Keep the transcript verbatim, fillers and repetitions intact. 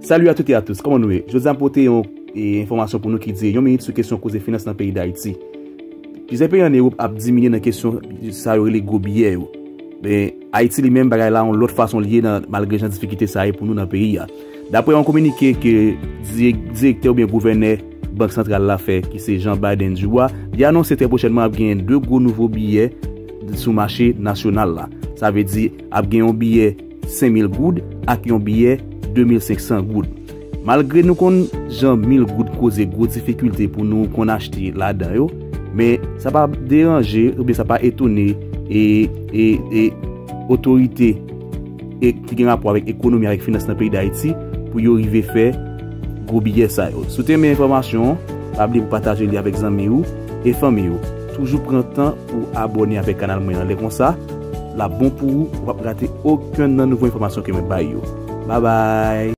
Salut à toutes et à tous, kòman nou ye? Jodi a m pote yon e, enfòmasyon pou nou ki di yon minit sou kesyon koze finans nan peyi Dayiti. Plizyè peyi ann Ewòp ap diminye nan kesyon sa yo rele gwo biyè yo. Men Ayiti li menm bagay la yon lòt fason li ye nan, malgre jan difikilte sa ye pou nou nan peyi a. Daprè yon kominike ke direk- direktè oubyen gouvènè Bank Santral la fè, ki se Jean Biden Dubois, li anonse trè pwochènman ap genyen de gwo nouvo biyè sou mache nasyonal la. Sa vle di ap gen yon biyè senk mil goud ak yon biyè de mil senk san goud. Malgre nou konn jan mil goud koze gwo difikilte pou nou konn achte ladan yo, men sa pa deranje oubyen sa pa etone e, e, e otorite e, ki gen rapò avèk ekonomi, avèk finans nan peyi Dayiti pou yo rive fè gwo biyè sa yo. Si w te renmen enfòmasyon an, pa bliye pou pataje li avèk zanmi w e fanmi w. Toujou pran tan pou abòne avèk kanal mwen an. Lè konsa, l ap bon pou ou, ou p ap rate okenn nan nouvo enfòmasyon ke mwen bay yo. Babay!